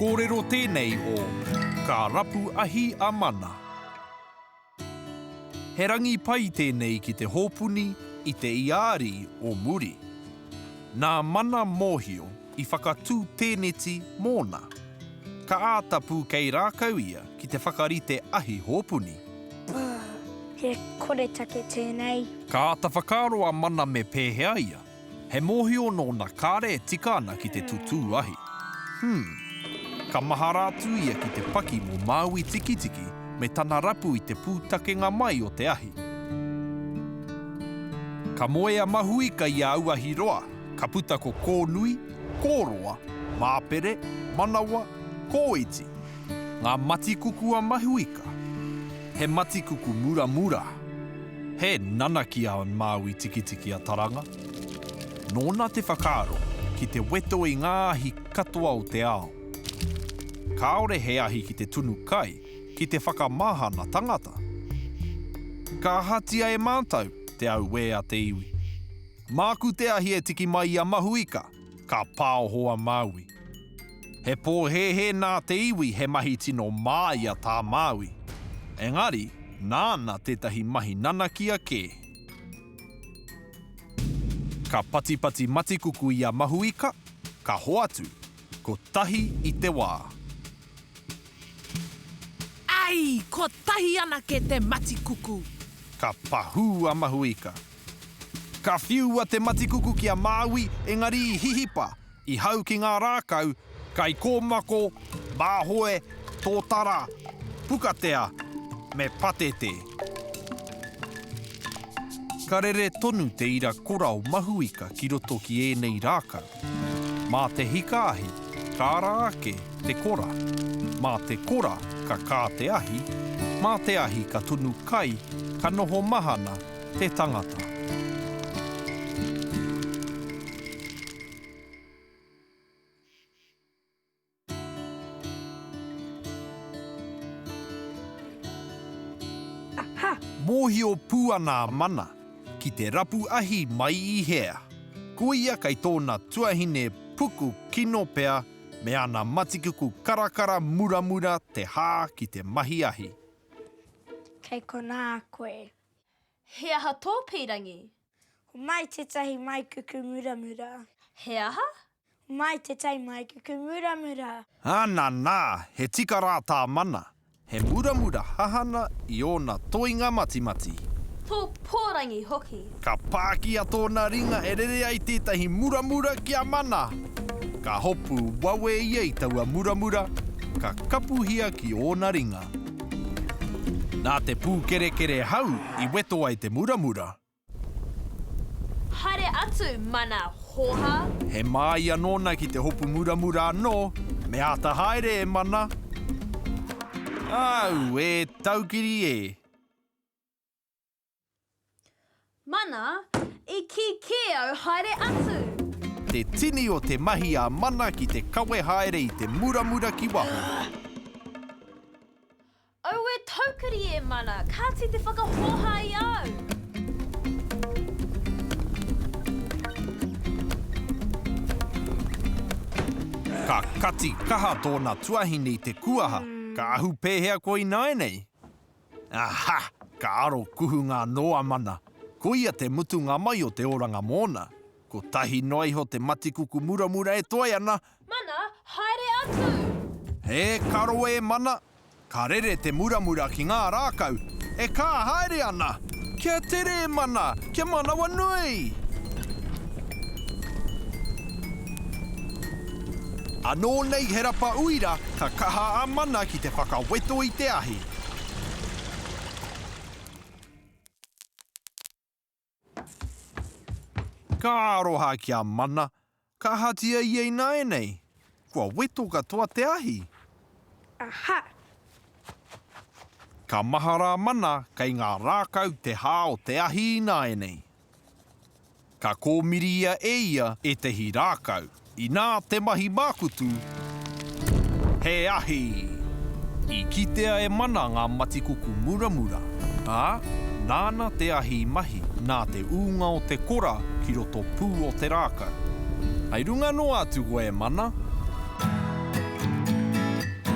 kōrero tēnei o Ka rapu ahi a Mana. He rangi pai tēnei ki te hōpuni i te iāri o muri. Nā Mana Mōhio i whakatū tēneti mōna. Ka āta pūkei rākau ia ki te whakarite ahi hōpuni. Brr, he koretake tēnei. Ka āta whakaaro a Mana me pēhea ia. He mōhio nōna kāre e tika ana ki te tutū ahi. Hmm. Ka mahara atu ia ki te paki mō Māui Tikitiki me tana rapu i te pūtakenga mai o te ahi. Ka moe a Mahuika i a Auahiroa, ka puta ko Kōnui, Kōroa, Māpere, Manawa, Kōiti. Ngā matikuku a Mahuika. He matikuku muramura. He nanakia a Māui Tikitiki a Taranga. Nōna te whakaaro ki te weto i ngā ahi katoa o te ao. Kāore he ahi ki te tunu kai, ki te whakamahana tangata. Ka ahatia e mātou te auē a te iwi. Māku te ahi e tiki mai i a Mahuika, ka pāoho a Māui. He pōhēhē nā te iwi he mahi tino māia tā Māui. Engari, nāna tētahi mahi nanakia kē. Ka patipati matikuku i a Mahuika, ka hoatu, kotahi i te wā. Ai, kotahi anake te matikuku! Ka pahū a Mahuika. Ka whiua te matikuku ki a Māui, engari i hihipa, i hau ki ngā rākau, kaikōmako, māhoe, tōtara, pukatea, me patete. Ka rere tonu te ira kora o Mahuika ki roto ki ēnei rākau. Mā te hika ahi, ka ara ake te kora. Mā te kora ka kā te ahi, mā te ahi ka tunu kai, ka noho mahana te tangata. Aha! Mōhio pū ana a Mana ki te rapu ahi mai i hea. Koia kei tōna tuahine puku kino pea me ana matikuku karakara muramura te hā ki te mahi ahi. Kei konā koe. He aha tō pīrangi? Homai tētahi maikuku muramura. He aha? Homai tētahi maikuku muramura. Ana nā, he tika rā tā Mana. He muramura hahana i ōna toinga matimati. Tō pōrangi hoki. Ka pākia tōna ringa e rere ai tētahi muramura ki a Mana. Ka hopu wawe ia i taua muramura, ka kapuhia ki ōna ringa. Nā te pūkerekere hau i weto ai te muramura. Haere atu, mana hōhā! He māia nōna ki te hopu muramura anō, me āta haere e Mana! Auē, taukiri e! Mana, i kī kē au haere atu! Te tini o te mahi a Mana ki te kawe haere i te muramura ki waho. Aue taukiri e Mana, kāti te whakahōhā i a au! Ka kati kaha tōna tuahine i te kuaha, ka ahu pēhea koe ināianei? Aha! Ka aro kuhunga anō a Mana. Koia te mutunga mai o te oranga mōna. Kotahi noa iho te matikuku muramura e toe ana. Mana, haere atu! He karo e Mana! Ka rere te muramura ki ngā rākau e kā haere ana! Kia tere e Mana! Kia manawanui! Anō nei he rapa uira, ka kaha a Mana ki te whakaweto i te ahi. Ka aroha ki a Mana, ka ahatia ia ināianei? Kua weto katoa te ahi. Aha! Ka mahara a Mana kei ngā rākau te hā o te ahi ināianei. Ka kōmiria e ia ētahi rākau, inā te mahi mākutu, he ahi! I kitea e Mana ngā matikuku muramura, ā, nāna te ahi i mahi nā te ūnga o te kora ki roto pū o te rākau. Hei runga noa atu koe e Mana!